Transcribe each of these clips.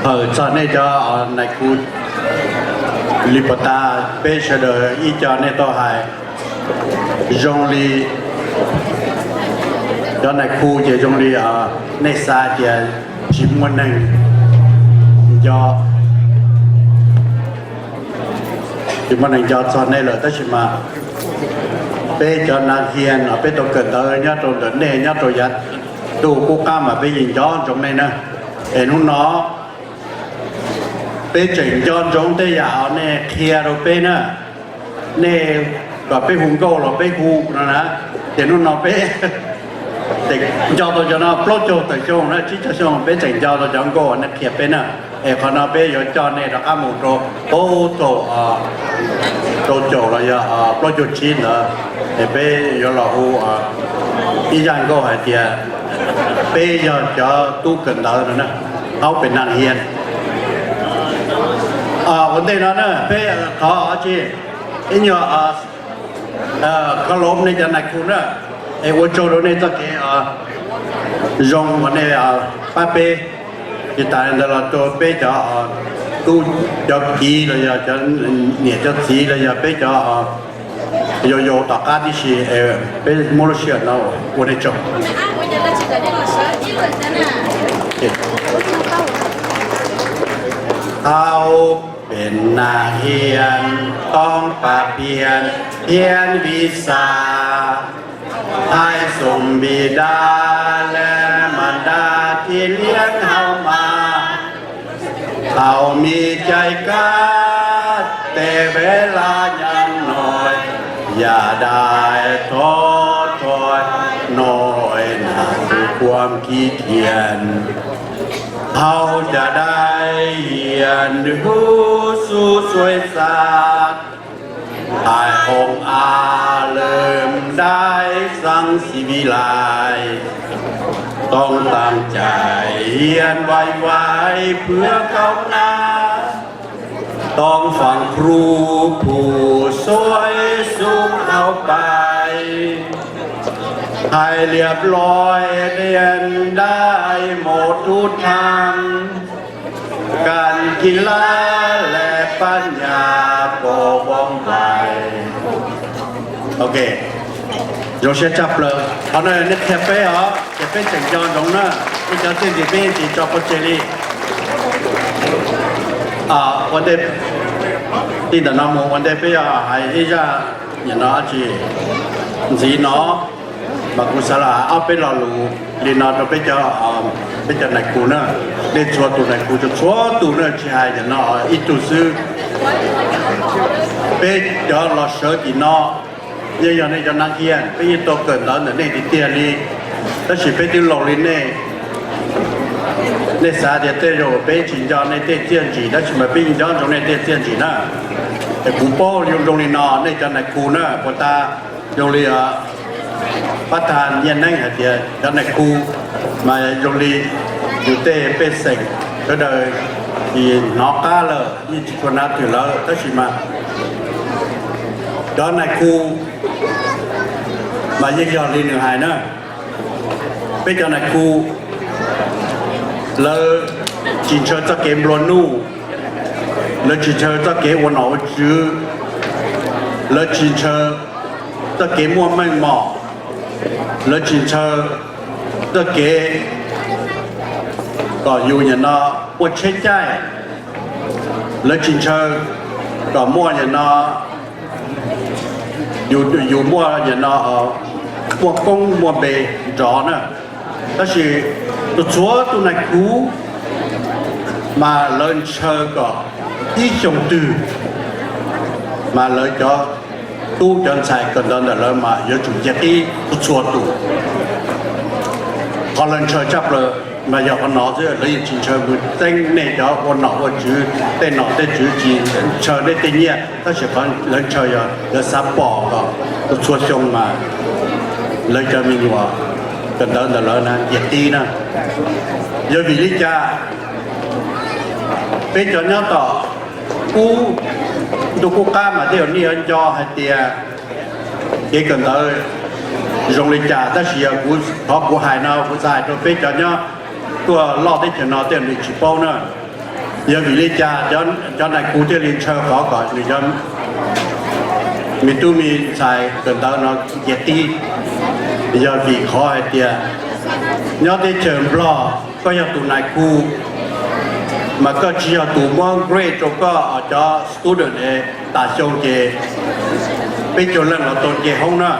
Hawm txog nej cov nais khu li puas tas peb sawv daws ib co nej tau hais zoo li cov nais khu ces zoo li nej xav tias tsis muaj neeg nco, tsis muaj neeg nco txog nej lawm tab sis mas peb cov nav hias uas peb tau kawm ntawv nyob rau ntawm nej nyob rau yav ntuj qub qab mas peb yeej nco ntsoov nej na. Es hnub no peb tseem nco ntsoov tej yam uas nej qhia rau peb na. Nej kom peb hu nkauj los peb hu no na. Ces hnub no peb tseem nco tau cov no plaub caug tawm xyoo na, tsib caug xyoo peb tseem nco tau cov nkauj uas nej qhia peb na. Es qhov no peb yuav coj nej rov qab mus rau, ub, thaum rau caum los yog plaub caug tsib ntawd, es peb yuav los hu ib zaj nkauj hais tias peb yog cov tub kawm ntawv no na, hauv pem Naj Hias. Ua ntej no na peb thov tsis ib nyuag kho lob nej cov nais khu na, es ua tsaug rau nej txoj kev zoo uas nej pab peb. Tsis tas li ntawd los rau peb cov tub cov kiv los yog cov niam cov txiv los yog peb cov yau yau tom qab tib si, peb muab lub sij hawm no ua nej tsaug. Hauv pem Naj Hias, toob pab pias thiab vis xas, hais xum vis dab leb mas dab thiaj liab hauv mas. Thaum me cai kab tes veb laj nyab nois, yam dais thov roi nois nas tus kuam kiv thian. Hauv caj dais hias nws hu xub xuav xav, hais hoom a lwm dais xeev xis vis lais, toob taag cais hias vais vais phwv kaub nab, toob faam kru phuv xuav xub hauv pais, hais liam loj riam dais mus tub thaab, kas kis lab lem pab nyas pom voog vais. Ok, zoo siab tshaj plaws. Qhov no nej qhia peb os, ces peb tseem nco ntsoov na. Nej cov txiaj ntsig peb yeej tsis tso pov tseg li. Ua ntej, txij ntawm no mus ua ntej peb yuav hais ib zaj, nim no tsis ntxiv no, mas kuv xav los hais ob peb lo lus li no rau peb cov, peb cov nais khu na. Nej txhua tus nais khu, txhua tus na, tsis hais nim no ib tug xwb. Peb cov los sawv tim no yeej yog nej cov Naj Hias, peb yeej tau kawm ntawv ntawm nej tiag tiag li. Tab sis peb twb laus li nej, nej xav tias tej zaum peb tsis nco nej tej txiaj ntsig, tab sis mas peb yeej nco ntsoov nej tej txiaj ntsig na. Es kuv paub zoo zoo li no, nej cov nais khu na, puas tas zoo li pab tag nyiaj neeb hais tias cov nais khu mas zoo li yus tej pej xeem sawv daws tsis hnov qab lawm, yeej tsis tshua hnav twg lawm, tab sis mas cov nais khu mas yeej yog li nws hais na. Peb cov nais khu, lawv tsis ntshaw txoj kev nplua nuj, lawv tsis ntshaw txoj kev ua nom ua tswv, lawv tsis ntshaw txoj kev muaj meej mom, lawv tsis ntshaw txoj kev kom yus nim no muaj tsheb caij, lawv tsis ntshaw kom muaj nim no, yus, yus muaj nim no muaj koob muaj npe nrov na. Tab sis txhua txhua tus nais khu mas lawv ntshaw kom ib xyoo twg mas lawv cov tub cov ntxhais kawm ntawv ntawm lawv mas yuav tsum nce qib txhua txhua tus. Qhov lawv ntshaw tshaj plaws mas yog qhov no xwb, lawv yeej tsis ntshaw mus txeeb nej cov ua nom ua tswv tej nom tej tswv, tsis ntshaw nej tej nyiaj, tab sis qhov lawv ntshaw yog lawv xav pom kom txhua xyoo mas lawv cov me nyuam kawm ntawv ntawm lawv na nce qib na. Yog vim li cas peb cov nyob tom qub ntuj qub qab mas tej zaum nej yuav nco hais tias kev kawm ntawv zoo li cas, tab sis yog kuv, qhov kuv hais no kuv xav hais rau peb cov nyob tuaj loj teb chaws no tej zaum nej tsis paub na. Yog vim li cas cov nais khu thiaj li ntshaw qhov kom nws cov me tub me ntxhais kawm ntawv no nce qib? Yog vim qhov hais tias nyob teb chaws Nplog koj yog tus nais khu mas koj tsis yog tus muab grade rau koj cov student es tas xyoo ces peb caug leej los tau nce hoob na.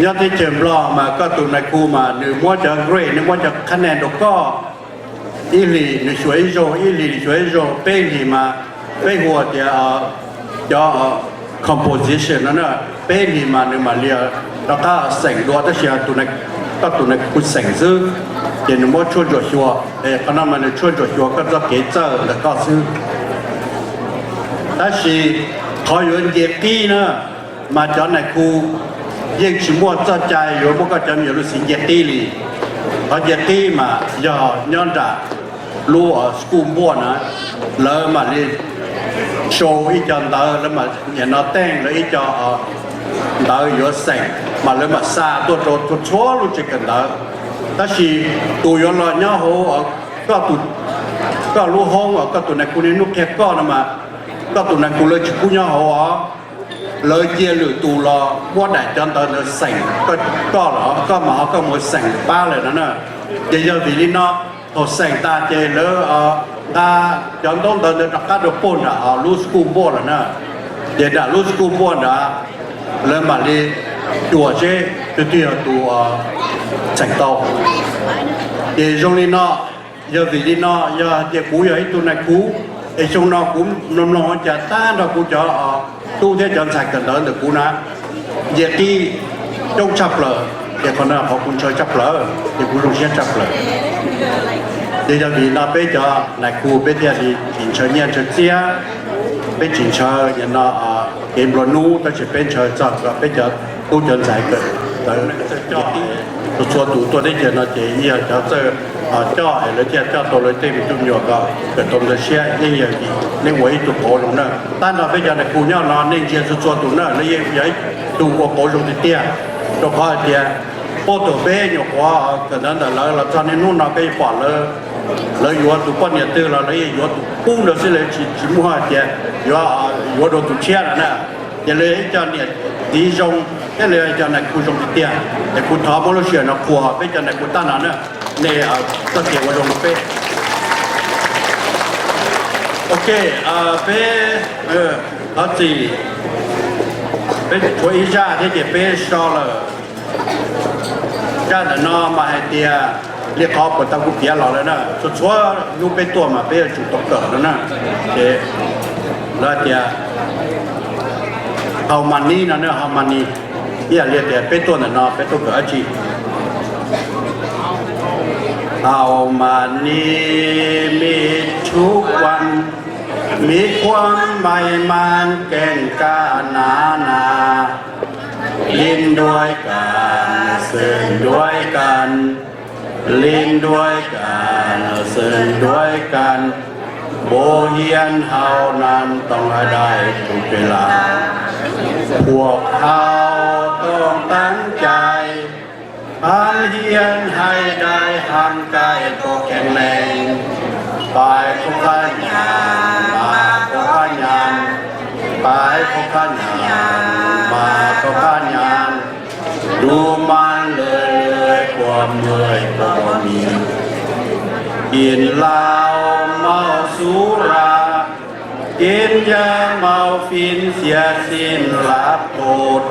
Nyob teb chaws Nplog mas koj tus nais khu mas nws muab cov grade, nws muab cov qhab naj rau koj. Ib hlis nws xyuas ib zaug, ib hlis nws xyuas ib zaug, peb hlis mas peb hu tias cov composition no na, peb hlis mas nws mam li rov qab xeem dua, tab sis koj tus nais khu xeem xwb, ces nws muab tshuaj ntsuam xyuas, es qhov no mas nws tshuaj ntsuam xyuas koj txoj kev txawj ntawm koj xwb. Tab sis qhov yuav nce qib na, mas cov nais khu yeej tsis muaj txoj cai yuav muab koj cov me nyuam lub txiv nce qib li. Qhov nce qib mas yog nyob nram lub school board na, lawv mam li show ib co ntawv, lawv mam nim no teej lawv ib co ntawv yuav xeem, mas lawv mam xa tuaj rau txhua txhua lub tsev kawm ntawv. Tab sis tus yuav los nyob hauv koj lub hoob uas koj tus nais khu niaj hnub qhia koj no mas, koj tus nais khu lawv tsis pub nyob hauv os. Lawv cia lwm tus los muab daim cov ntawv ntawd xeem koj los koj mam ho koj mus xeem pab lawm no na. Ces yog vim li no, thaum xeem tas ces lawv nqa cov ntaub ntawv ntawd rov qab rau puag nram lub school board lawm na. Ces nram lub school board nrad lawv mam li xyuas seb twg twg yog tus xeem tau. Ces zoo li no, yog vim li no, yog tias kuv yog ib tug nais khu, es xyoo no kuv mloog mloog ua cas tag nrho kuv cov tub thiab cov ntxhais kawm ntawv ntawm kuv na nce qib coob tshaj plaws, ces qhov no qhov kuv ntshaw tshaj plaws, ces kuv zoo siab tshaj plaws. Ces yog vim no peb cov nais khu peb thiaj li tsis ntshaw nyiaj ntshaw txiaj, peb tsis ntshaw nim no kev nplua nuj, tab sis peb ntshaw txog peb cov tub cov ntxhais kawm ntawv coj txhua txhua tus tuaj teb chaws no ces yog cov txawj coj es lawv thiaj coj tau lawv tej me tub me nyuam kom kawm tau ntawv siab, yeej yog vim nej ua ib tug qauv zoo na. Tag nrho peb cov nais khu nyob no nej ntsia txhua txhua tus na, lawv yeej yog ib tug ua qauv zoo tiag tiag, rau qhov hais tias puag thaum peb nyuam qhuav kawm ntawv ntawm lawv los txog niaj hnub no peb pom lawv, lawv yuav tus poj niam twg los lawv yeej yuav tus qub ntawd xwb, lawv tsis muaj hais tias yuav, yuav rau tus tshiab no na. Ces lawv yog ib co niam txiv zoo thiab lawv yog ib co nais khu zoo tiag tiag. Ces kuv thov muab lub sij hawm no qhuas peb cov nais khu tag no na, nej txoj kev ua zoo rau peb. Ok, peb thov txim, peb tshuav ib zaj thiab ces peb so lawm. Zaj ntawm no mas hais tias li qhov puas tau kuv piav los lawm na, txhua txhua hnub peb tuaj mas peb yuav tsum tau kawm no na. Ces lawv tias hau mas ni no na, hau mas ni, ib yam li tias peb tuaj ntawm no peb tuaj kawm dab tsi. Hau mas ni, mi tshuv kuam, mi kuam mais mas kees kaj na na. Lim duai kan, swn duai kan, lim duai kan, swn duai kan, npaum hian hau nam toog dai tus pes las. Phuam hau toog taab cai, ham hian hais dai ham kai kom kheev lees. Pais khaub khab nyas, mas khaub khab nyas, pais khaub khab nyas, mas khaub khab nyas, du mas lwj lwj kua mej kua mis. Kim lau mau su ra, kim yaj mau fin xiav sin lab kod,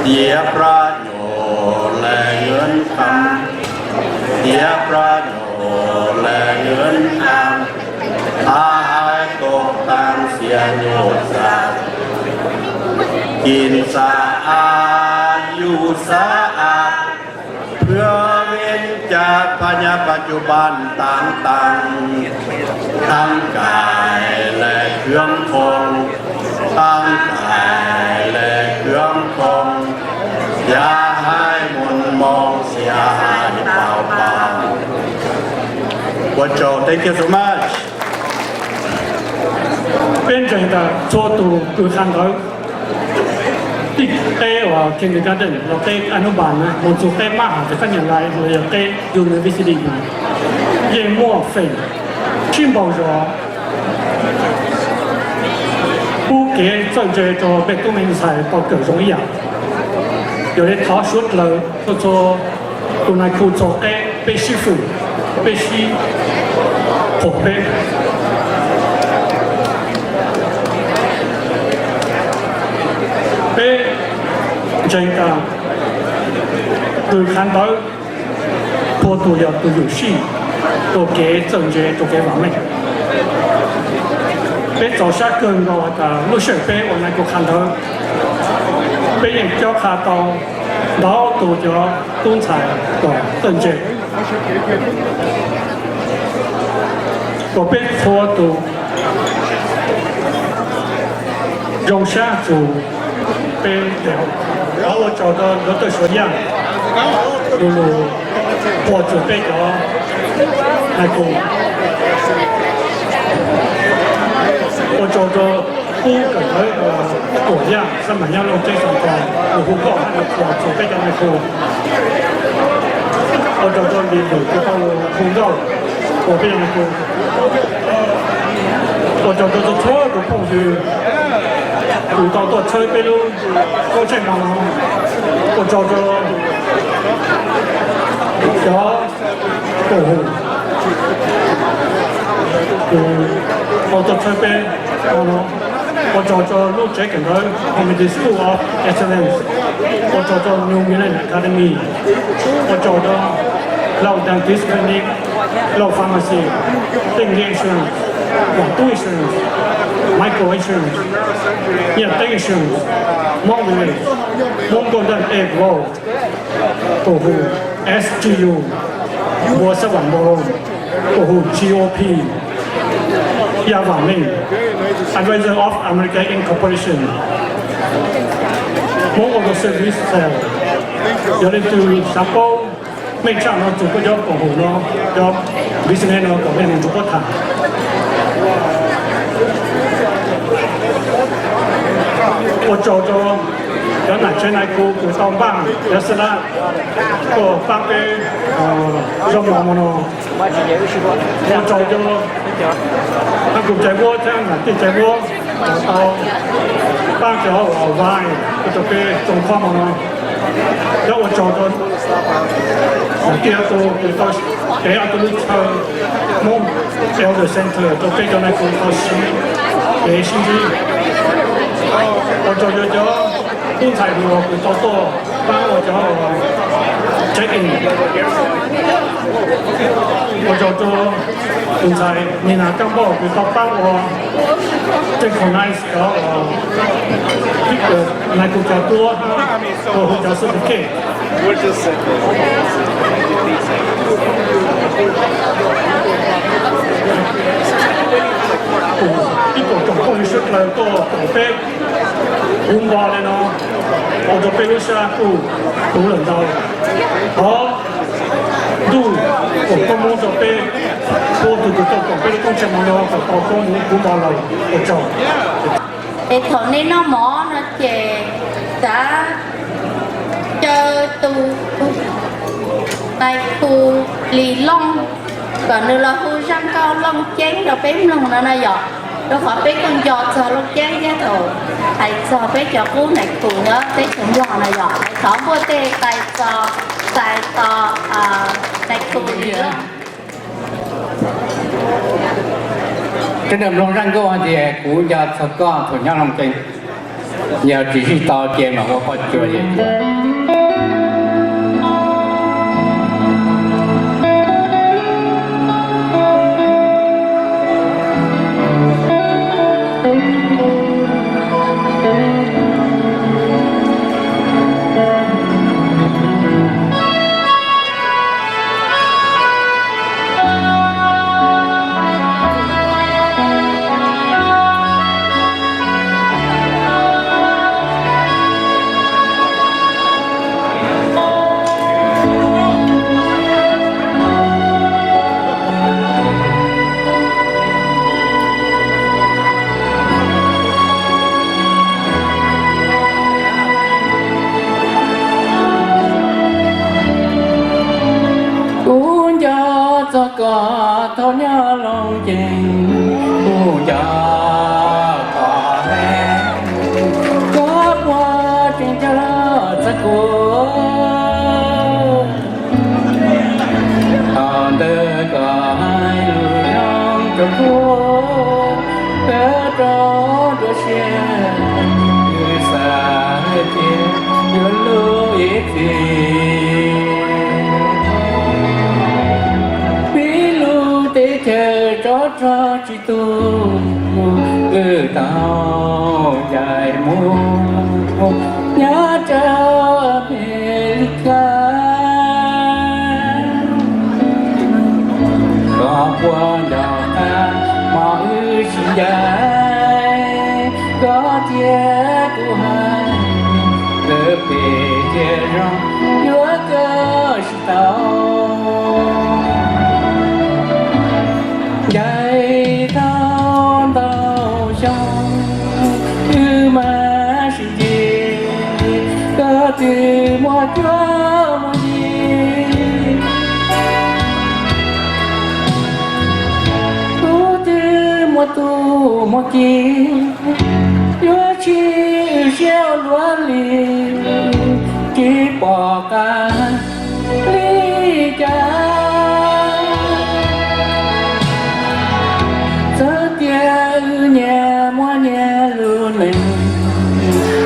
tiav pra nyuj lej nwj kham, tiav pra nyuj lej nwj kham, ha hais kod taab xiav nyuj xav, kim xav a, yus xav a, phwb ven ca pha nyas pas cuj pas taab taab, taab kais lej khwv khoom, taab kais lej khwv khoom, ya hais moos moos xia hais pau pau. Ua tsaug, thank you so much. Peb ntseeg tas txhua tus kws qha ntawv tej qeb uas kindergarten los qeb anubal na, moog txug qeb mab has txug qab nyas lais los yog qeb university na, yeej muaj feem sib npaug zos, pub kev txawj ntse rau peb tub me ntxhais tau kawm zoo ib yam. Yog li thov suav dlawg txhua txhua tus nais khu txog qeb, peb sib fwm, peb sib qhuas peb. Peb ntseeg tas tus qhav ntawv txhua tus yog tus yuam sij rau kev txawj ntse rau kev vam meej. Peb txaus sab kawg nkaus tas lub sij hawm peb ua nais khu qhav ntawv, peb yeej cob qha tau ntau tus cov tub ntxhais kom txawj ntse, kom peb txhua tus zoo sab txug peb tes hauv. Thov ua tsaug rau Doctor Suav Yaj lu lug ua txug peb cov nais khu. Ua tsaug rau tub kawm ntawv Tuam Yaj xab maim nyob Looj Ceeb Xeev Kos lug hu nkauj hab lug ua txug peb cov nais khu. Ua tsaug rau Lis Lwm kws tau lug hu nkauj ua peb cov nais khu. Ua tsaug rau txhua txhua tus phooj ywg kws tau tuaj txhawb peb lub koob tsheej mo no. Ua tsaug rau cov tuam hum kws tau tuaj txhawb peb mo no. Ua tsaug rau lub tsev kawm ntawv Community School of Excellence. Ua tsaug rau New Millennium Academy. Ua tsaug rau Lauj Dentist Clinic, Lauj Pharmacy, Teej Insurance, Vam Tub Insurance, Micro Insurance, Nyiaj Teeb Insurance, Hmoob Village, Hmoob Golden Egg Roll, tuam hum S G U, Npua Xab Vam Npoo, tuam hum G O P, Yaj Vam Meej, Advisor of America Incorporation, Hmoob Auto Service Sales. Yog leej twg xav paub meej tshaj no txug koj cov tuam hum no, cov business no kom mej moog nrug puab tham. Ua tsaug rau cov nam tsev nais khu kws tau npaaj cov xab lab tuaj paab peb zaub mov mo no. Ua tsaug rau nam tij Cai Huab thiab nam tij Cai Huab tau paab cov uas vai rau peb txoos khob mo no. Thiab ua tsaug rau nam tij Ob Tug kws tau ev ob tug lub chaw Hmoob Elder Center rau peb cov nais khu tau siv kev sib ntsib. Ua tsaug rau cov tub ntxhais hluas kws tau tuaj paab ua cov check in. Ua tsaug rau tus ntxhais Nina Kaj Npauj kws tau paab ua recognize cov nais khu cov duab hab ua hu cov certificate. Ib tug tsoom phooj ywg suav dlawg tuaj koom peb kuv npo le no, ua rau peb lub sab kuj puv lawm ntau. Thov Ntuj foom koob moov rau peb txhua tug kws tau koom peb lub koob tsheej mo no kom tau koob moov kuv npo lawm. Ua tsaug. Es thaum nej noj mov no ces xav caw tus nais khu Lis Looj kom nws los hu zaj nkauj Looj Ceeb rau peb mloog no na yom. Rau qhov peb kuj nco txog Looj Ceeb thiab thaum hais txog peb cov qub nais khu nyob teb chaws Nplog no yom. Thov npuaj tej tais txos, tais txos nais khu Lis Looj. Koj nrog mloog zaj nkauj hais tias kuv nco txog koj thaum nyob Looj Ceeb, yog tsis zij tau ces mam ua poj cuag yawm cuag. Kuv nco txog koj thaum nyob Looj Ces kuv nco kom me, koj puas tseem nco txog kuv? Thaum ntawd koj hais lus zoo rau kuv, koj rau dua siab, wb xav hais tias yuav luag ib txhis. Peb lub teb chaws tsov rog tsis tu, wb tau ncaim mus nyob rau Amelikas. Koj puas nco qab hmo wb sib ncaim, koj thiab kuv hais lawv pem tias zoo, yuav koj tsis tau. Ncaim tau ntau xyoo, wb mam sib ntsib, koj twb muaj cuab muaj yig, kuv twb muaj tub muaj ki, yuav tsis wm siab ua luaj li, tsis pom qab li cas. Txawm tias wb nyias muaj nyias lub neej,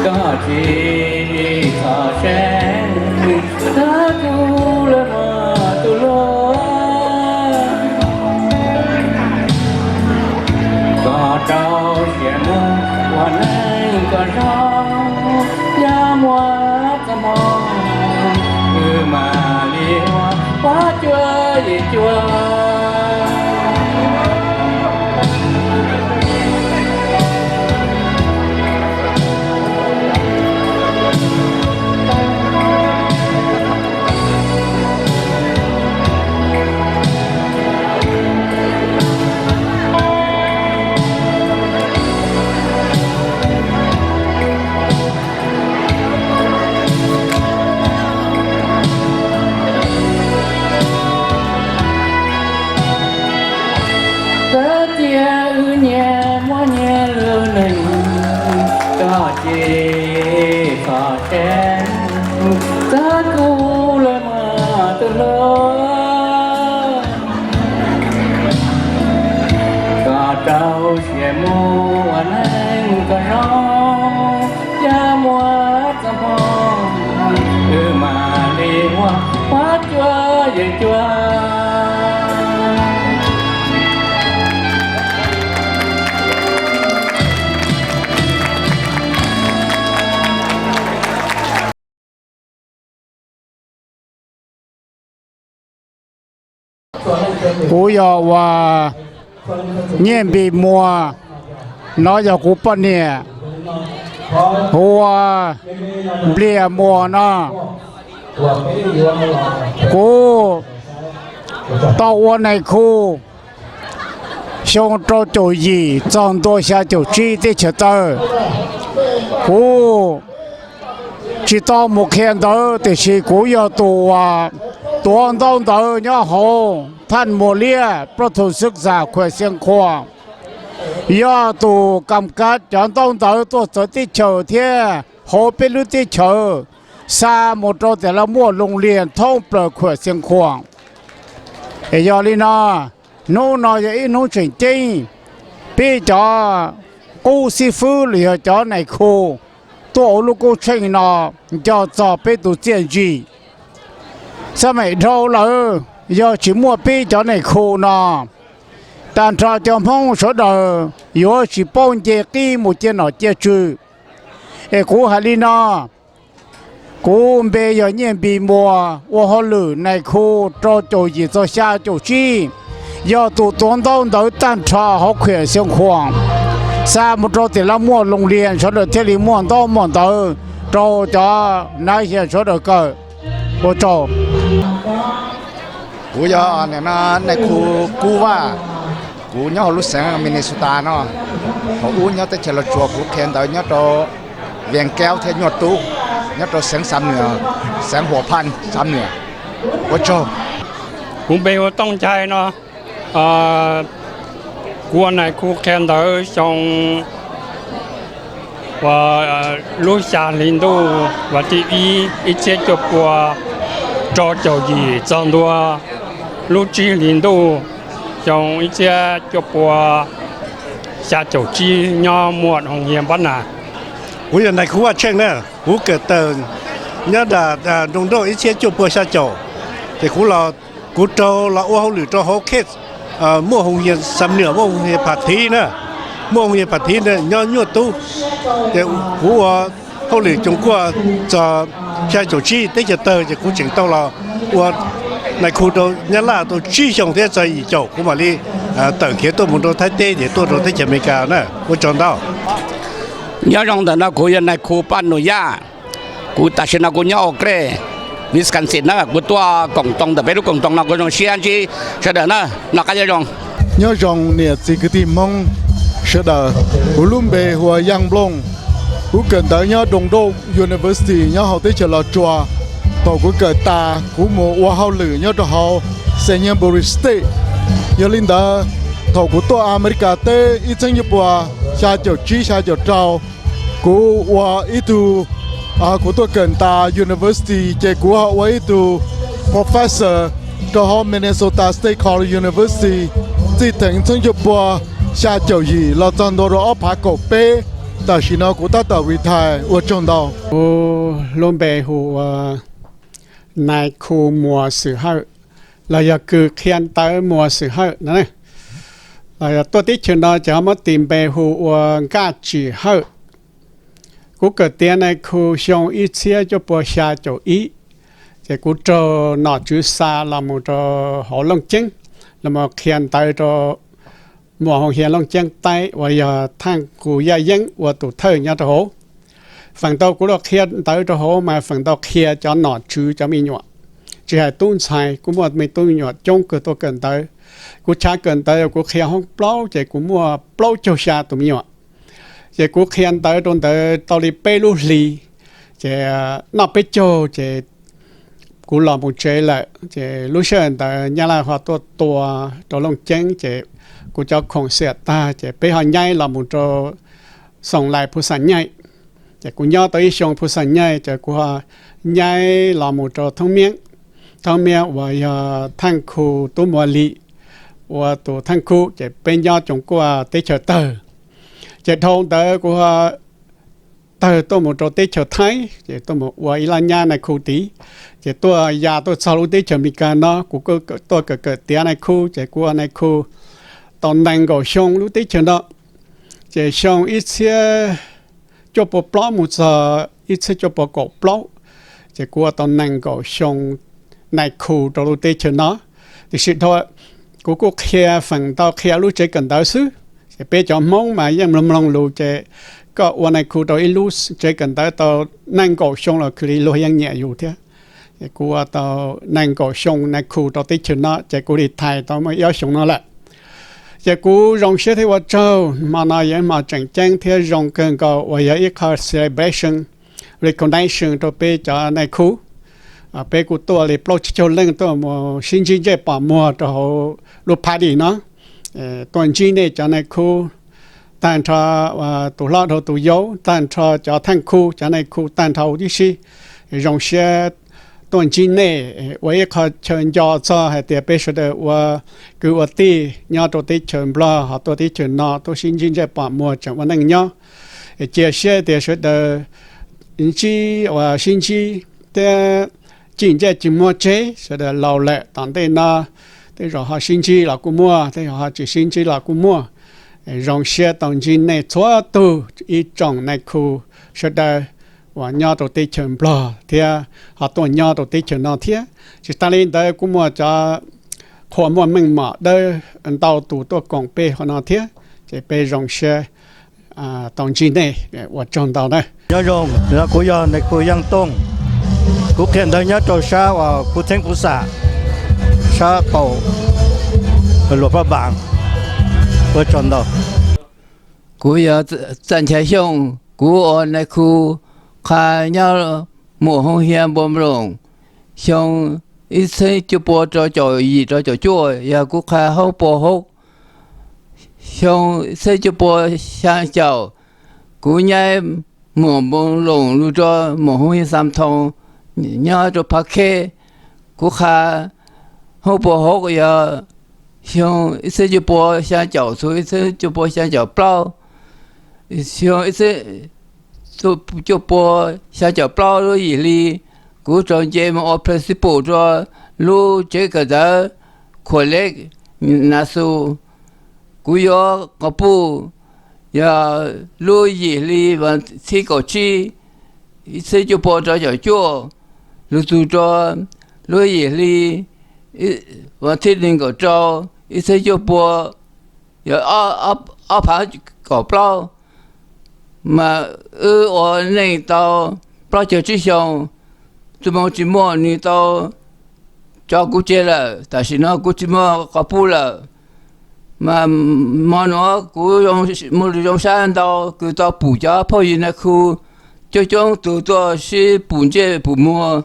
koj tsis txhob saib, txog kuv lawm mog tus hluas. Koj rau siab mus ua neej kom zoo, yog muaj txoj hmoo, wb mam li ua pab cuab yim cuab. Txawm tias wb nyias muaj nyias lub neej, koj tsis txhob saib, txog kuv lawm mog tus hluas. Koj rau siab mus ua neej kom zoo, yog muaj txoj hmoo, wb mam li ua pab cuab yim cuab. Kuv yog uas Nyiaj Npis Muas, no yog kuv poj niam hu ua Nplias Muas no. Kuv tau ua nais khu xyoo rau caum yim txog ntua xya caum tsib teb chaws tawg. Kuv tsis tau mus qhia ntawv tiam sis kuv yog tus uas tuav ntaub ntawv nyob hauv Thaj Muas Liab, Plob Thum Xwb Xas, Khuam Xiav Khuam, yog tus kam kav cov ntaub ntawv tuaj txawv teb chaws thiab hauv peb lub teb chaws xa mus rau tias lawv muaj loo lias thoob plaws Khuam Xiav Khuam. Es yog li no, hnub no yog ib hnub tseem ceeb, peb cov qub xib fwb los yog cov nais khu tuaj ua lub koob tsheej no nco txog peb tus txiaj ntsig. Xab maim dhau lawm, yog tsis muaj peb cov nais khu no, tag nrho cov Hmoob sawv daws yuav tsis paub nce qib mus cia nom cia tswv. Es kuv hais li no, kuv npe yog Nyiaj Npis Muas, ua hauj lwm nais khu rau caum yim txog xya caum tsib, yog tus tuav ntaub ntawv tag nrho hauv Khuam Xiav Khuam, xa mus rau tias lawv muaj loo lias sawv daws thiaj li muaj ntaub muaj ntawv rau cov nav hias sawv daws kawm. Ua tsaug. Kuv yog nais khu Kub Vaj, kuv nyob hauv lub xeev Minnesota no. Thaum ub nyob teb chaws Los Tsuas kuv qhia ntawv nyob rau Vias Kaub thiab Nyuaj Tub, nyob rau xeev Xam Nuam, xeev Huas Phaj, Xam Nuam. Ua tsaug. Kuv npe hu ua Tooj Nchai no, Kuv ua nais khu qhia ntawv xyoo uas lub xya hli ntuj vas thib ib ib txhiab cuaj pua rau caum yim txog ntua lub tsib hli ntuj xyoo ib txhiab cuaj pua xya caum tsib nyob Muam Hoos Hias Npab Nas. Kuv yog nais khu Vaj Tsheej na, kuv kawm tawm nyob nram nroog Nrauj ib txhiab cuaj pua xya caum, ces kuv los, kuv raug los ua hauj lwm rau hauv case Muam Hoos Hias Xam Nuam, Muam Hoos Hias Pham Thiv na, Muam Hoos Hias Pham Thiv nyob Nyuaj Tub. Ces kuv ua hauj lwm coom kuaj txog xya caum tsib teb chaws tawg, ces kuv tseem tau los ua nais khu rau Nyab Laj tau tsib xyoos thiab txog yim caum kuv mam li tawm khiav tuaj mus rau Thaib teb ces tuaj rau teb chaws Amelikas na. Ua tsaug ntau. Nyob zoo ntawm no kuv yog nais khu Paj Nus Yaj. Kuv tam sim no kuv nyob Eau Claire, Wisconsin na, kuv tuaj koom too ntawm peb lub koom too no, kuv zoo siab ntsib sawv daws na, noj qab nyob zoo. Nyob zoo niam txiv kwv tij Hmoob sawv daws, kuv lub npe hu ua Yaj Nplooj. Kuv kawm ntawv nyob Doos Dooj University nyob hauv teb chaws Los Tsuas. Thaum kuv kawm tas kuv mus ua hauj lwm nyob rau hauv Saint Louis State. Yog li ntawd, thaum kuv tuaj Amelikas teb ib txhiab cuaj pua xya caum tsib xya caum rau, kuv ua ib tug, kuv tuaj kawm tas university ces kuv ho ua ib tug professor rau hauv Minnesota State College University. Txij theem ib txhiab cuaj pua xya caum yim los txog ntua rau ob phav kaum peb, tam sim no kuv tab tom retire. Ua tsaug ntau. Kuv lub npe hu ua nais khu Muas Xwm Hawj, los yog kws qhia ntawv Muas Xwm Hawj no. Los yog tuaj teb chaws no ces ho muab tis npe hu ua Nkaj Tsim Hawj. Kuv kawm tiav nais khu xyoo ib txhiab cuaj pua xya caum ib, ces kuv raug nom tswv xa los mus rau hauv Looj Ceeb, los mus qhia ntawv rau Muas Hoos Hias Looj Ceeb Taib uas yog Thaaj Khu Yaj Yeeb ua tus thawj nyob rau hauv. Feem ntau kuv los qhia ntawv rau hauv mas feem ntau qhia cov nom tswv cov me nyuam, tsis hais tub ntxhais, kuv muaj me tub me nyuam coob kawg tuaj kawm ntawv. Kuv chav kawm ntawv kuv qhia hoob plaub ces kuv muaj plaub caug xya tus me nyuam. Ces kuv qhia ntawv rau ntawd tau li peb lub hlis, ces noj peb caug ces kuv los mus tsev lawm. Ces lub sij hawm ntawd Nyab Laj ho tuaj tua rau Looj Ceeb, ces kuv cov khoom xiam tag ces peb ho nyaib los mus rau Xoom Lais Phu Xam Nyaij. Ces kuv nyob tau ib xyoo Phu Xam Nyaij ces kuv ho nyaib los mus rau Thoob Miab. Thoob Miab uas yog Thaaj Khu Tub Muas Lis ua tus Thaaj Khu, ces peb nyob coom kuaj teb chaws tawg. Ces dhau ntawd kuv ho tawg tuaj mus rau teb chaws Thaib, ces tuaj mus ua ib laj nyab nais khu tid. Ces tuaj ya tuaj txog lub teb chaws Amelikas no, kuv tuaj kawm kawm tiav nais khu, ces kuv ua nais khu tau nees nkaum xyoo lub teb chaws no. Ces xyoo ib txhiab cuaj pua plaub mus txog ib txhiab cuaj pua kaum plaub, ces kuv ua tau nees nkaum xyoo nais khu rau lub teb chaws no. Tiam sis dhau, kuv kuj qhia feem ntau qhia lub tsev kawm ntawv xwb, ces peb cov Hmoob mas yeej mloog mloog lus, ces koj ua nais khu rau ib lub tsev kawm ntawv tau nees nkaum xyoo los khwv li luag yeej nyiam yus thiab. Ces kuv ua tau nees nkaum xyoo nais khu rau teb chaws no, ces kuv retire tau muaj ib ob xyoos no lawm. Ces kuv zoo siab thiab ua tsaug, hmo no yog ib hmo tseem ceeb thiab zoo kawg nkaus uas yog ib qho celebration, recognition rau peb cov nais khu. Peb kuj tuaj li plaub tsib caug leej tuaj mus sib ntsib ntsej pom muag rau hauv lub party no. Tuaj ntsib nej cov nais khu, tag nrho tus hlob dhau tus yau, tag nrho cov thaaj khu, cov nais khu tag nrho huv tib si. Zoo siab tuaj ntsib nej, ua ib qho chaw nco txog hais tias peb sawv daws ua kwv ua tij nyob rau teb chaws Nplog ho tuaj teb chaws no tuaj sib ntsib ntsej pom muag tseem ua neej nyob. Cia siab tias sawv daws ntsib, ua sib ntsib thiab cim ntsej cim muag tseg, sawv daws laus lawm tom ntej no tej zaum ho sib ntsib los kuj muaj, tej zaum ho tsis sib ntsib los kuj muaj. Zoo siab tau ntsib nej txhua tug ib tsoom nais khu sawv daws uas nyob rau teb chaws Nplog thiab ho tuaj nyob rau teb chaws no thiab. Tsis tas li ntawd kuj muaj cov qhua muaj meej mom dawb ntau tus tuaj koom peb hauv no thiab, ces peb zoo siab tau ntsib nej, ua tsaug ntau na. Nyob zoo, kuv yog nais khu Yaj Tooj, kuv qhia ntawv nyob rau sab uas Khu Txheeb Phu Xam, sab qaum Luam Phaj Npaas. Ua tsaug ntau. Kuv yog Txaj Nchaiv Xyooj, kuv ua nais khu qha nyob Muam Hoos Hias Npoo Nploos, xyoo ib txhiab cuaj pua rau caum yim rau caum cuaj, yog kuv qha hauv pua hauv. Xyoo ib txhiab cuaj pua xya caum, kuv nyab muam Npoo Loos lug rua muam Hoob Yeej Xam Thoo nyob rua Phav Kheb. Kuv qha hoob pua hauv yog xyoo ib txhiab cuaj pua xya caum txug ib txhiab cuaj pua xya caum plaub. Xyoo ib txhiab cuaj pua xya caum plaub lub yim hli, kuv raug nce moog ua principal rua lub tsev kawm ntawv Khuam Leb Nav Xus. Kuv yuav quas puj yog lub yim hli vas thib kaum tsib ib txhiab cuaj pua rau caum cuaj, lug txug rua lub yim hli vas thib nees nkaum rau ib txhiab cuaj pua yog ob phav kaum plaub. Mas wb ua neej tau plaub caug tsib xyoo, txuj moo tsis muaj nwg tau tso kuv tseg lawm. Tam sim no kuv tsis muaj quas puj lawm, mas mo nuav kuv muaj lug zoo sab ntau kws tau pum cov phauj ywg Nais Khu coob coob tug tuaj sib pum ntsej pum muag,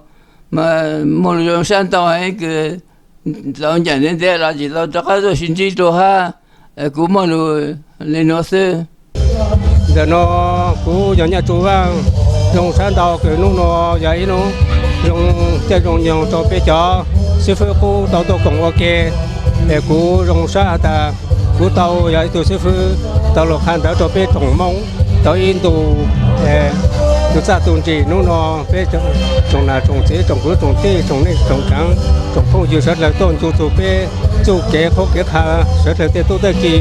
mas muaj lug zoo sab ntau heev kws tau ncaim ntev ntev los tsis tau rov qab tuaj sib ntsib rua hab. Kuv muaj lug le nuav xwb. Ntawm no kuv yog Nyaj Tsu Vaaj, zoo sab ntau kws hnub no yog ib hnub zoo caij zoo nyoog rau peb cov xib fwb qub tau tuaj koom ua ke. Es kuv zoo sab has tas kuv tau yog ib tug xib fwb tau lug qha ntawv rau peb tsoom Moob tau ib ntu, ntu txaj ntu nrig. Hnub no peb tsoom nam tsoom txiv tsoom kwv tsoom tij tsoom neej tsoom tsaav tsoom phooj ywg sawv dlawg tuaj ncu txug peb txuj kev qhuab kev qha sawv dlawg tej tub tej ki.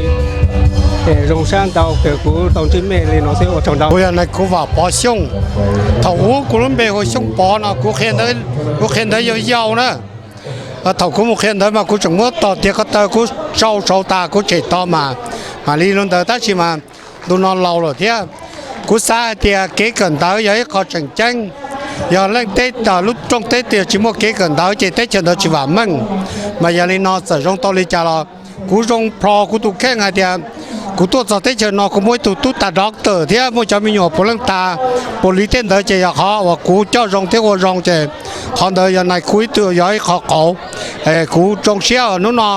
Es zoo sab ntau kws kuv tau ntsib mej le no xwb, ua tsaug ntau. Kuv yog Nais Khu Vam Pov Xyooj. Thaum ub kuv lub npe hu Xyooj Pov no, kuv qhia ntawv yau yau na. Thaum kuv mus qhia ntawv mas kuv tseem muab tog tiav ko taw kuv sau sau tas kuv tshem tog mas mam li lug ntawd, tab sis mas ntu no laus lawm thiab. Kuv xav hais tias kev kawm ntawv yog ib qho tseem ceeb, yog leej teb lub rooj teb twg tsis muaj kev kawm ntawv ces teb chaws ntawd tsis vam meej. Mas yog li no txawm zoo tau li cas los kuv zoo plho kuv tus kheej hais tias kuv tuaj txog teb chaws no kuv muaj ib tug tub tag doctor thiab muaj cov me nyuam puav leej tag puav li tej ntawd ces yog qhov uas kuv coj zoo thiab ua zoo ces qhov ntawd yog Nais Khu ib tug yog ib qho qauv. Kuv zoo siab hnub no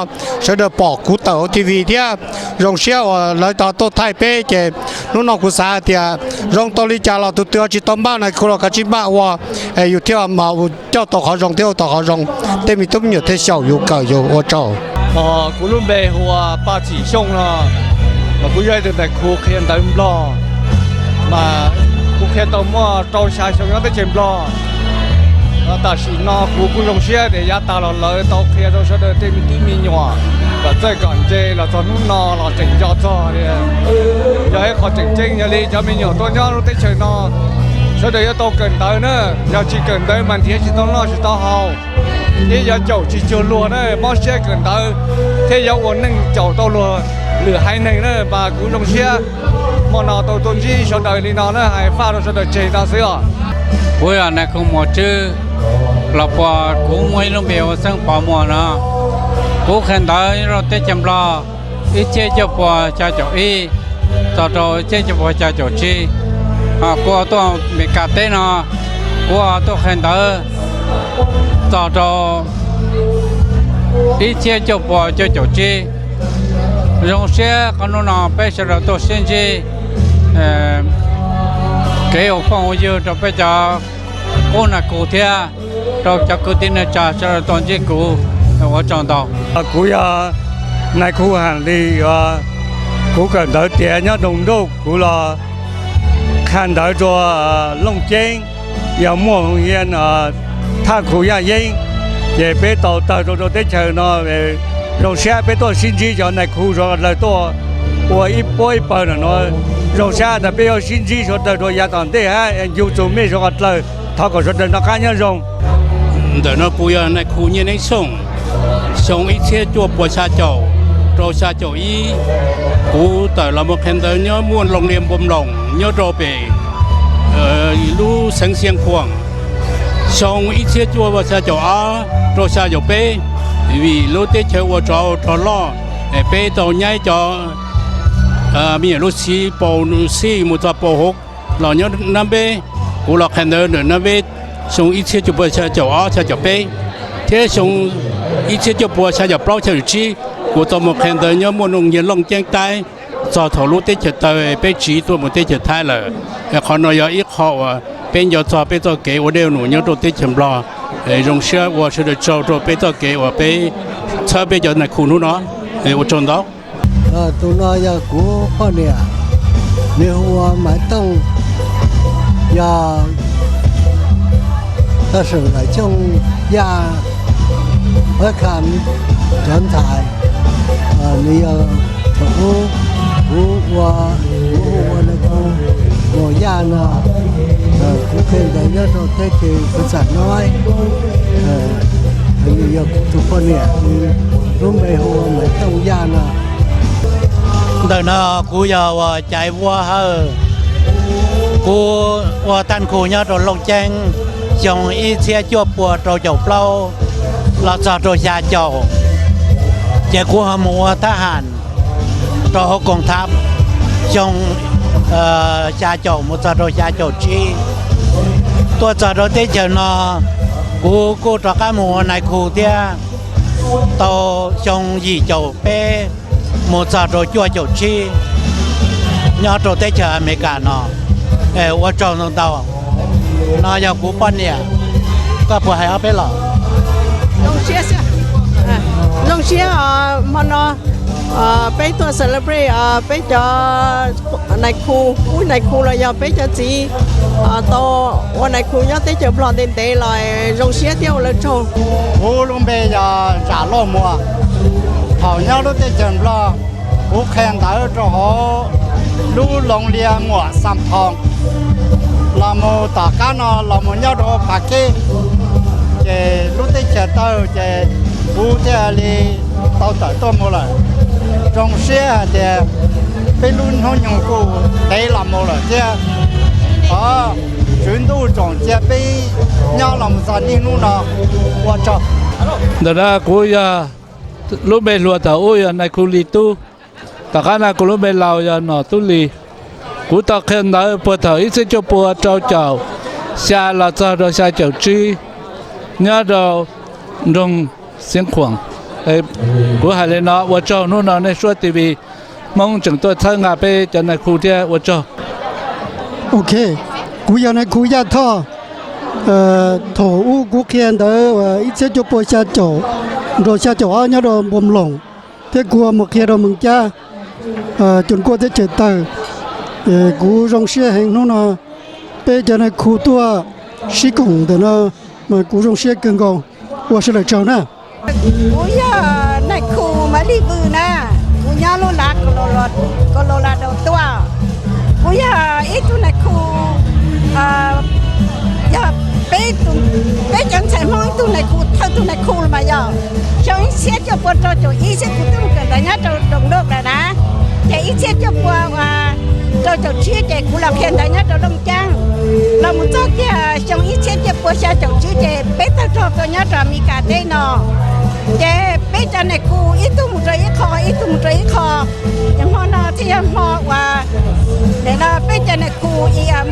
sawv daws pom kuv tawm hauv T V thiab zoo siab uas lawv tau tuaj thaij peb ces hnub no kuv xav hais tias zoo tau li cas los tus twg tsis tau npaj Nais Khu los kav tsij npaj ua, yus thiaj mam coj tau qhov zoo thiab ua tau qhov zoo. Tej me tub me nyuam thiaj xyaum yus kawm yus, ua tsaug. Kuv lub npe hu ua Paj Txim Xyooj no, mas kuv yog ib tug Nais Khu qhia ntawv Nplog, mas kuv qhia tau muaj rau xya xyoo nyob teb chaws Nplog. Tam sim no kuv kuj zoo siab tias yav tas los lawv tau qhia rau sawv daws tej me tub me nyuam kom txawj kom ntse los txog hnub no los tseem nco txog tias yog ib qho tseem ceeb. Yog li cov me nyuam tuaj nyob lub teb chaws no, sawv daws yuav tau kawm ntawv na, yog tsis kawm ntawv mas nrhiav tsis tau noj tsis tau haus, thiab yuav caum tsis cuag luag na, mob siab kawm ntawv thiab yuav ua neej caum tau luag lwm haiv neeg na. Mas kuv zoo siab hmo no tau tuaj ntsib sawv daws li no na, hais faj rau sawv daws tseg no xwb os. Kuv yog Nais Khu Muas Tswb, los puas kuv muaj ib lub npe ua Xeeb Pov Muas no. Kuv qhia ntawv rau teb chaws Nplog ib txhiab cuaj pua xya caum ib txog rau ib txhiab cuaj pua xya caum tsib. Kuv tuaj Amelikas teb no, kuv tuaj qhia ntawv txog rau ib txhiab cuaj pua cuaj caum tsib. Zoo siab qhov hnub no peb sawv daws tuaj sib ntsib, kev ua phooj ua ywg rau peb cov qub Nais Khu thiab rau cov kwv tij neej tsa sawv daws tuaj ntsib kuv, ua tsaug ntau. Kuv yog Nais Khu Ham Lis, kuv kawm ntawv tiav nyob Doos Nruj, kuv los qha ntawv rua Looj Ceeb, yog muaj hoo yia Thaj Khu Yaj Yeeb, ces peb tau tawg rau rau teb chaws no. Zoo siab peb tuaj sib ntsib cov Nais Khu sawv dlawg tuaj ua ib puab ib pawg no no. Zoo siab tas peb yuav sib ntsib sawv dlawg rua yav tom ntej hab ncu txug mej sawv dlawg. Thov kom sawv dlawg noj qab nyob zoo. Ntawm no kuv yog Nais Khu Nyiaj Neeb Xyooj. Xyoo ib txhiab cuaj pua xya caum rau xya caum ib, kuv tawm los mus qhia ntawv nyob muaj Looj Lias Npoo Loos nyob rau pem lub xeev Xia Khuam. Xyoo ib txhiab cuaj pua xya caum ob rau xya caum peb, vim lub teb chaws ua tsov rog loj, es peb tau nyab cov me nyuam lub txiv Pau Xij mus txog Pau Hov los nyob Nab Npeb. Kuv los qhia ntawv ntawm Nab Npeb xyoo ib txhiab cuaj pua xya caum ob xya caum peb, thiab xyoo ib txhiab cuaj pua xya caum plaub xya caum tsib kuv tau mus qhia ntawv nyob muaj Looj Nyiaj Looj Ceeb Taib. txog thaum lub teb chaws taw peb tsiv tuaj mus teb chaws Thaib lawm. Qhov no yog ib qho uas peb nco txog peb txoj kev ua dej ua num nyob rau teb chaws Nplog. Zoo siab ua sawv daws tsaug rau peb txoj kev uas peb txhawb peb cov nais khu hnub no. Ua tsaug ntau. Tus no yog kuv poj niam, nws hu ua Maiv Tooj, yog tag seem Laim Xyooj Yaj Ab Kham cov ntxhais. Nws yog thaum ub kuv ua, kuv hu ua nais khu Muas Yaj no, kuv qhia ntawv nyob rau teb chaws Khuv Xam Noib. Nws yog kuv tus poj niam, nws lub npe hu ua Maiv Tooj Yaj no. Ntawm no kuv yog uas Caiv Vuab Hawj. Kuv ua thaj khu nyob rau Looj Ceeb xyoo ib txhiab cuaj pua rau caum plaub los txog rau xya caum, ces kuv ho mus ua thab ham rau hauv koom thab xyoo xya caum mus txog rau xya caum tsib. Tuaj txog rau teb chaws no, kuv kuj rov qab mus ua nais khu thiab, tau xyoo yim caum peb mus txog rau cuaj caum tsib nyob rau teb chaws Amelikas no. Ua tsaug ntau ntau. No yog kuv poj niam, koj puas hais ob peb los? Zoo siab, zoo siab os, hmo no peb tuaj celebrate peb cov nais khu, ub, nais khu los yog peb cov txiv tau ua nais khu nyob teb chaws Nplog ntev ntev los zoo siab thiab ua lawv tsaug. Kuv lub npe yog Zam Lauj Muas. Thaum nyob lub teb chaws Nplog, kuv qhia ntawv rau hauv lub Loos Lias Muam Xam Thoos los mus tom qab no los mus nyob rau Phav Keb, ces lub teb chaws tawg ces kuv thiaj li tau tawm tuaj mus lawm. Zoo siab hais tias peb lub hnub nyoog kuj ntev los mus lawm thiab. Thov Tswv Ntuj tsoom cia peb nyob los mus txog niaj hnub no. Ua tsaug. Ntawm no kuv yog, lub npe hluas thaum ub yog nais khu Lis Tub, tom qab no kuv lub npe laus yog Nom Tub Lis. Kuv tau qhia ntawv puag thaum ib txhiab cuaj pua rau caum xya los txog rau xya caum tsib nyob rau nroog Xeev Khuam. Kuv hais li no, ua tsaug hnub no nej Suab T V Hmoob tseem tuaj txhawb nqa peb cov nais khu thiab, ua tsaug. Ok, kuv yog nais khu Yaj Thoj. Thaum ub kuv qhia ntawv ib txhiab cuaj pua xya caum rau xya caum ob nyob rau Npoo Mloos, thiab kuv mus qhia rau Mees Cab, Cuam Kuaj teb chaws tawg. Kuv zoo siab heev hnub no peb cov nais khu tuaj sib koom ntawm no, mas kuv zoo siab kawg nkaus. Ua sawv daws tsaug na. Kuv yog nais khu Maiv Lis Vwj na, kuv nyob lub lav Colorado tuaj. Kuv yog ib tug nais khu, yog peb cov ntxhais Hmoob ib tug nais khu thawj tug nais khu los mas yog xyoo ib txhiab cuaj pua rau caum ib xwb kuv twb mus kawm ntawv nyob rau Doos Loj lawm na. Ces ib txhiab cuaj pua rau caum tsib ces kuv los qhia ntawv nyob rau Looj Ceeb. Los mus txog kiag xyoo ib txhiab cuaj pua xya caum tsib ces peb tawg rog tuaj nyob rau Amelikas teb no. Ces peb cov nais khu ib tug mus rau ib qho, ib tug mus rau ib qho. Ces hmo no thiaj yog hmo uas nim no peb cov nais khu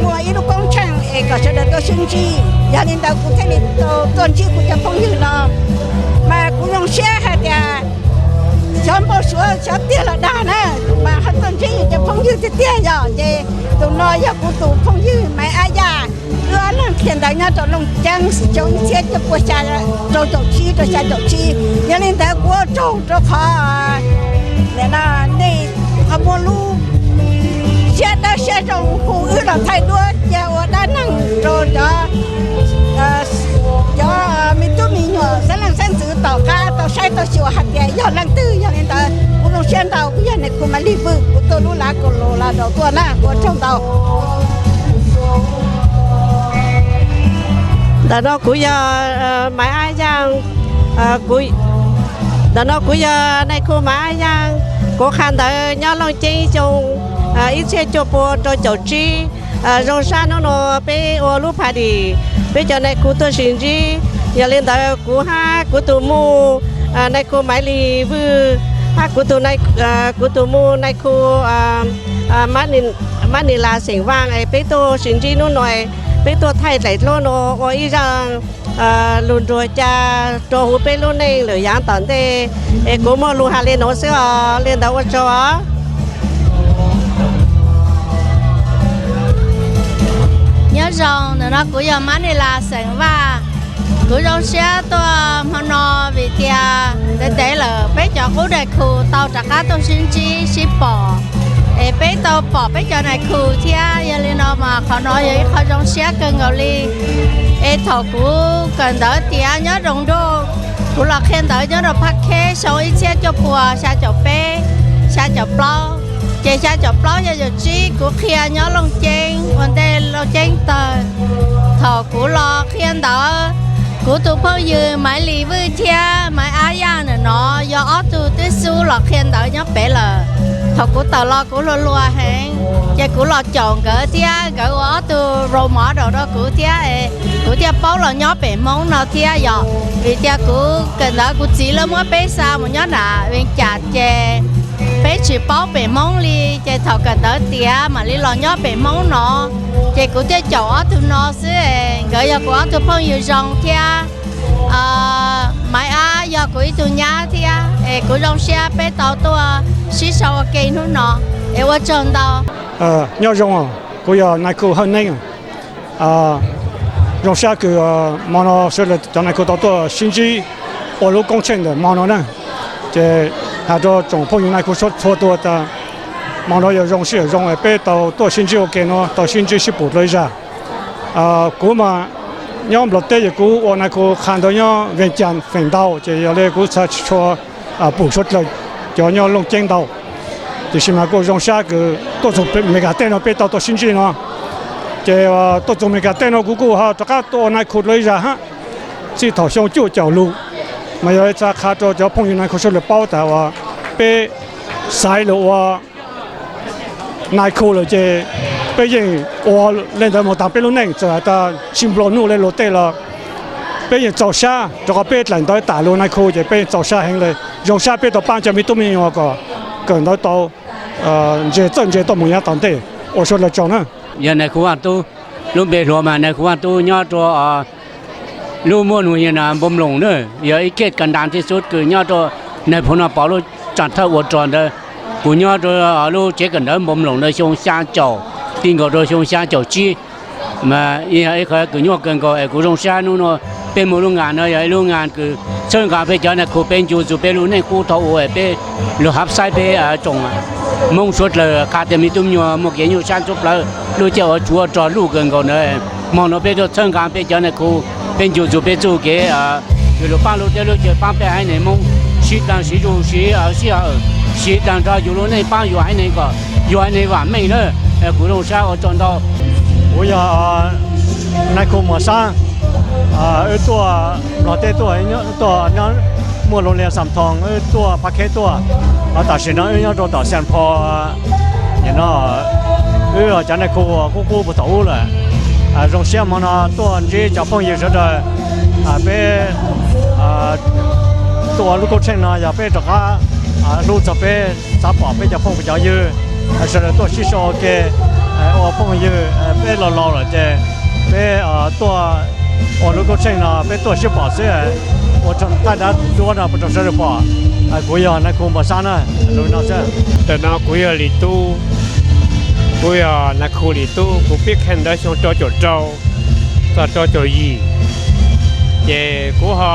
muaj ib lub koob tsheej es kom sawv daws tuaj sib ntsib. Yog li ntawd kuv thiaj li tau tuaj ntsib kuv cov phooj ywg no. Mas kuv zoo siab hais tias xyov npau suav xyov tiag los dag na, mas ho tuaj ntsib yus cov phooj ywg tiag tiag yom. Ces tus no yog kuv tus phooj ywg Maiv Ab Yaj. Wb ob leeg qhia ntawv nyob rau Looj Ceeb xyoo ib txhiab cuaj pua xya rau caum tsib rau xya caum tsib. Yog li ntawd kuv ua tsaug rau qhov nej qhov muaj lub siab dawb siab zoo hu wb los thaij duab cia ua dab neeg rau cov, cov me tub me nyuam xeeb leej xeeb ntxwv tom qab tau saib tau xyuas hais tias yog leej twg. Yog li ntawd kuv zoo siab ntau, kuv yog nais khu Maiv Lis Vwj, kuv tuaj lub lav Colorado tuaj na, ua tsaug ntau. Ntawm no kuv yog Maiv Ab Yaaj, ntawm no kuv yog nais khu Maiv Ab Yaaj, kuv qha ntawv nyob Looj Ceeb xyoo ib txhiab cuaj pua rau caum tsib. Zoo sab hnub no peb ua lub party, peb cov nais khu tuaj sib ntsib. Yog li ntawd kuv hab kuv tus muj nais khu Maiv Lis Vwj hab kuv tus, kuv tus muj nais khu Mab Nis Las xeem Vaaj es peb tuaj sib ntsib hnub no, peb tuaj thaij daim duab no ua ib zaj lug nruag ca rua huv peb lub neej lwm yaav tom ntej. Es kuv muaj lug has le nuav xwb os, le ntawd ua tsaug os. Nyob zoo, ntawm no kuv yog Mab Nis Las xeem Vaj. Kuv zoo siab tuaj hmo no vim tias ntev ntev lawm peb cov qub nais khu tau rov qab tuaj sib ntsib sib pom, es peb tau pom peb cov nais khu thiab. Yog li no mas qhov no yog ib qho zoo siab kawg nkaus li. Es thaum kuv kawm ntawv tiav nyob Roos Nruj, kuv los qhia ntawv nyob rau Phaj Kheb xyoo ib txhiab cuaj puas xya caum peb, xya caum plaub, ces xya caum plaub xya caum tsib kuv qhia nyob Looj Ceeb ua ntej Looj Ceeb tawg. Thaum kuv los qhia ntawv, kuv tus phooj ywg Maiv Lis Vwj thiab Maiv Ab Yaj ntawm no yog ob tug twb xub los qhia ntawv nyob pem lawm. Thaum kuv tawm los kuv hluas hluas heev, ces kuv los caum nkawd thiab nkawd ua ob tug role model rau kuv thiab, kuv thiaj paub los nyob pem Hmoob no thiab yom. Vim tias kuv kawm ntawv kuv txiv lawv muab peb xa mus nyob nram Vees Cas ces peb tsis paub pem Hmoob li, ces thaum kawm ntawv tiav mam li los nyob pem Hmoob no, ces kuv thiaj caum ob tug no xwb. Nkawd yog kuv ob tug phooj ywg zoo thiab. Maiv Ab yog kuv ib tug nyab thiab, es kuv zoo siab peb tau tuaj sib sau ua ke hnub no, es ua tsaug ntau. Nyob zoo, kuv yog nais khu Hawj Neeb. Zoo siab kws hmo no sawv daws cov nais khu tau tuaj sib ntsib ua lub koob tsheej ntawm hmo no na. Ces hais rau tsoom phooj ywg nais khu txhua tus tas hmo no yog zoo siab zoo es peb tau tuaj sib ntsib ua ke no, tau sib ntsib sib pom dua ib zag. Kuv mas nyob Nplog teb ces kuv ua nais khu qha ntawv nyob Vees Cas feem ntau, ces yog li kuv txhaj tsis tshua pum suav dlawg cov nyob Looj Ceeb ntau. Tiam sis mas kuj zoo siab kws tuaj txug Meskas teb no peb tau tuaj sib ntsib no. Ces tuaj txug Meskas teb no kuv kuj ho rov qab tuaj ua nais khu dua ib zag hab, txij thaum xyoo cuaj caum lug. Mas yog li txhaj qha rau cov phooj ywg nais khu sawv daws paub tas uas peb xaiv lug ua nais khu lawm ces peb yeej ua le ntawd mus taag peb lub neej, txawm has tas tsis nplua nuj le luag tej los peb yeej txaus sab, rau qhov peb dlaim ntawv tas lug nais khu ces peb yeej txaus sab heev le. Zoo sab peb tau paab cov me tub me nyuam kom kawm ntawv tau ntse txawj ntse tuaj mus yav tom ntej. Ua suav dlawg tsaug na. Yog nais khu Vaaj Tub, lub npe hluas mas nais khu Vaaj Tub nyob rua lub muaj nug yog Npoo Mloos na, yog ib khej ka ntaag tib xub kws nyob rua nais phoo no pov lub tsaam thawj ua rog ntawd. Kuv nyob rua lub tsev kawm ntawv Npoo Mloos ntawd xyoo xya caum, ti nkaus rua xyoo xya caum tsib. Mas yog ib qho kws nyuaj kawg nkaus es kuv zoo sab nub nua peb muaj lub ngas no yog ib lub ngas kws txhawb nqaa peb cov nais khu peb ncu txug peb lub neej qub thaub ua es peb lug hab xaib peb tsoom Moob suav dlawg qha tias me tub me nyuam muaj kev nyuaj sab ntsuab plawv lub caij ua tsuv ua rog luj kawg nkaus ntawd. Hmo no peb tuaj txhawb nqaa peb cov nais khu, peb ncu txug pej txuj kev kws lug paab lub teb lub chaw, paab peb haiv neeg Moob sib dlaag sib zug sib sij hawm, sib dlaag nrug yug lub neej, paab yug haiv neeg kom yug haiv neeg vaam meej na. Kuv zoo sab ua tsaug ntau. Kuv yog nais khu Muas Xaab, wb tuaj Nplog teb tuaj, tuaj nyob, muaj loo lias Xam Thoos, wb tuaj Phaj Kheb tuaj, ho tam sim no wb nyob rua tom Xees Pho no, wb cov nais khu qub qub puag thaum ub lawm. Zoo siab hmo no tuaj ntsib cov phooj ywg sawv daws, peb tuaj ua lub koob tsheej no yog peb rov qab hlub txog peb, xav pom peb cov phooj cov ywg sawv daws tuaj sib sau ua ke ua phooj ywg. Peb laus laus lawm ces peb tuaj ua lub koob tsheej no peb tuaj sib pom xwb, ua thaij dab duab no rau sawv daws pom. Kuv yog nais khu Npog Xab na, zoo li no xwb. Tam no kuv yog Lis Tub, kuv yog nais khu Lis Tub, kuv pib qhia ntawv xyoo rau caum rau txog rau caum yim, ces kuv ho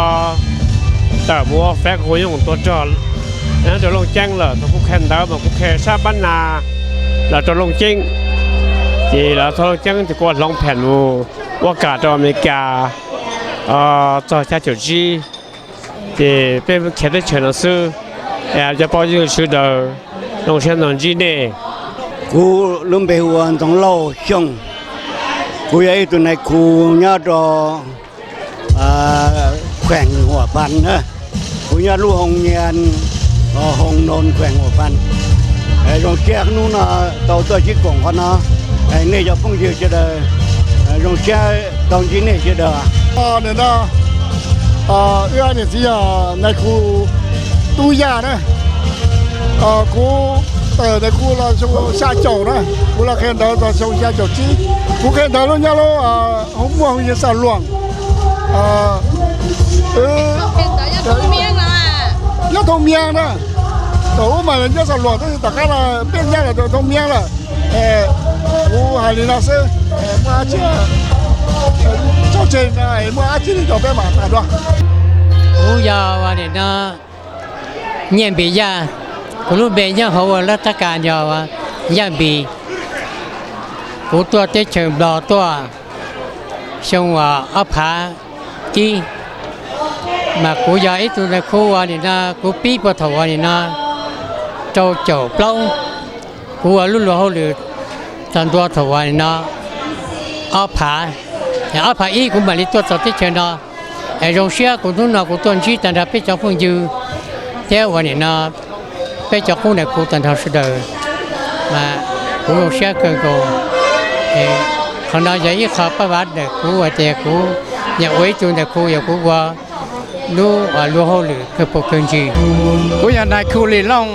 tawm mus ua fev quas yooj tuav rog nyob rau Looj Ceeb lawm. Thaum kuv qhia ntawv mas kuv qhia sab Pab Nas los rau Looj Ceeb, ces los txog Looj Ceeb ces kuv ua hloov phem mus ua kam rau Amelikas txog xya caum tsib, ces peb khiav teb chaws no xwb. Cov phooj ywg sawv daws zoo siab ntsib nej. Kuv lub npe hu ua Ntxoov Lauj Xyooj, kuv yog ib tug nais khu nyob rau kheem Huam Phan na. Kuv nyob lub hoo nyian, hoo noos kheem Huam Phan. Zoo siab hnub no tau tuaj sib koom qhov no, nej cov phooj ywg sawv daws, zoo siab tau ntsib nej sawv daws. Nim no wb niam txiv yog nais khu Tub Yaj na. Kuv tawm nais khu los xyoo xya caum na, kuv los qhia ntawv txog xyoo xya caum tsib. Kuv qhia ntawv lub nyob lub hoo muaj hoo yig Xam Luam. Nyob Thoob Miab na, thaum ub mas nyob Xam Luam tab sis tom qab no peb nyab los rau Thoob Miab lawm. Kuv hais li no xwb, Kuv yog ua nim no Nyiaj Npis Yaj, kuv lub npe nyob hauv ua lab tab kas yog Yaj Npis. Kuv tuaj teb chaws Nplog tuaj xyoo uas ob phav ib, mas kuv yog ib tug ntawv khu uas nim no kuv pib puag thaum uas nim no rau caum plaub. Kuv ua lub luag hauj lwm txog ntua thaum uas nim no ob phav, ob phav ib kuv mam li tuaj txog teb chaws no. Es zoo siab kuv hnub no kuv tuaj ntsib tag nrho peb cov phooj ywg thiab uas nim no peb cov qub ntawv khu tag nrho sawv daws, mas kuv zoo siab kawg nkaus. Qhov no yog ib qho paj vav ntawm kuv uas tias kuv yog ua ib tug ntawv khu, yog kuv ua lub luag hauj lwm kawg puas kawg ntsis. Kuv yog nais khu Lis Looj.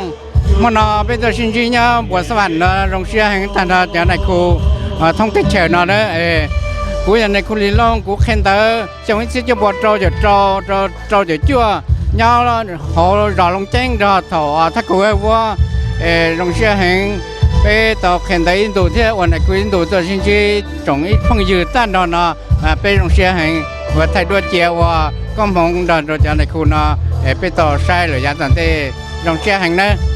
Hmo no peb tuaj sib ntsib nyob Npuas Xab Vam no zoo siab heev tag nrho cov nais khu thoob teb chaws no na. Kuv yog nais khu Lis Looj, kuv qhia ntawv xyoo ib txhiab cuaj pua rau caum rau rau rau caum cuaj nyob hauv zos Looj Ceeb nrog thaum Thaj Kaum Vuab. Zoo siab heev, peb tau qhia ntawv ib ntus thiab ua nais khu ib ntus tuaj sib ntsib tsoom ib phooj ywg tag nrho no, peb zoo siab heev. Uas thaij duab cia ua koob hmoov nrog rau cov nais khu no, peb tau saib lawm yav tom ntej, zoo siab heev nawb.